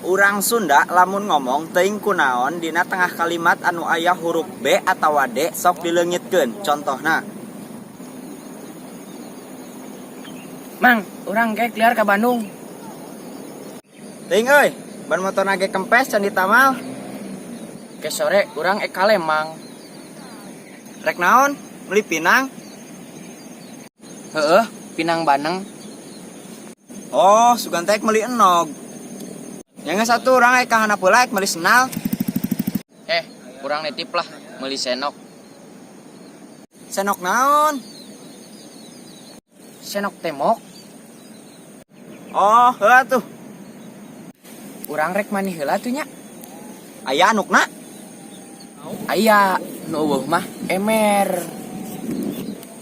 Urang Sunda lamun ngomong teuing kunaon dina tengah kalimat anu aya huruf B atawa D sok dileungitkeun. Contohna, Mang, urang kayak liar ke Bandung. Teuing euy, ban motorna ge kempes can ditamal. Ke sore urang ek ka Lembang. Rek naon? Meuli pinang? Heeh, pinang Bandeng. Oh, sugan teh meuli enog. Yang satu urang ek ka handap heula ek meuli sendal. Eh, urang nitip lah meuli senok. Senok naon? Senok temok. Oh, heuh tuh. Urang rek mani heula tuh nya. Aya anukna? Aya, nu euweuh mah emer.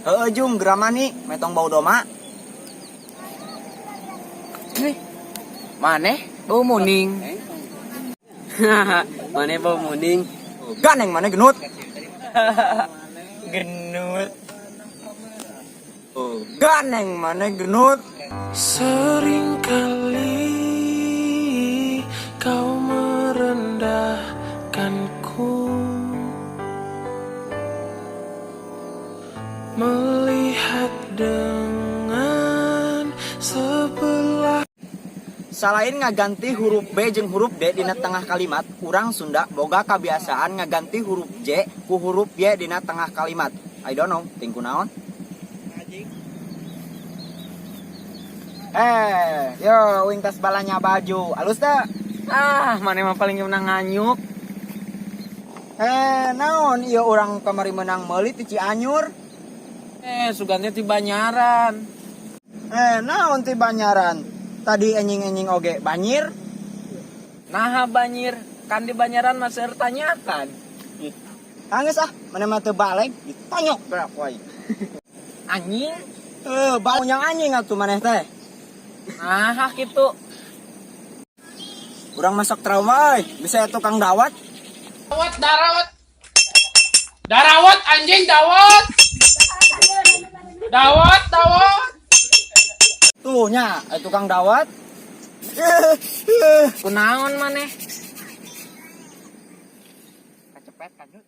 Heueuh jung geura mani, metong bau doma. Nih. Maneh bau muning. Maneh bau muning. Gandeng maneh genut. Genut. Oh, gandeng maneh genut. Seringkali kau merendahkanku, melihat dengan sebelah. Salain ngaganti huruf B jeung huruf D dina tengah kalimat, urang Sunda boga kabiasaan ngaganti huruf J ku huruf Y dina tengah kalimat. I don't know, ting kunaon. Eh, yo wing tas balanya baju. Alus teu? Ah, maneh mah paling menang nganyuk. Eh, naon ieu urang kamari menang meuli ti Cianjur? Eh, sugan teh ti Banyaran. Eh, naon ti Banyaran? Tadi enjing-enjing oge banyir. Naha banyir, kan di Banyaran mah seueur tanyakan. Anggeus ah, maneh mah teu baleg, ditonyok gerak wae. Anjing. Eh, bau yang anjing atuh maneh teh. Nah, kitu. Urang masuk trauma euy, bisa tukang dawat. Dawat, darawat. Darawat anjing dawat. Dawat, dawat. Tuh nya, tukang dawat. Kunaon maneh? Kacepet kagak.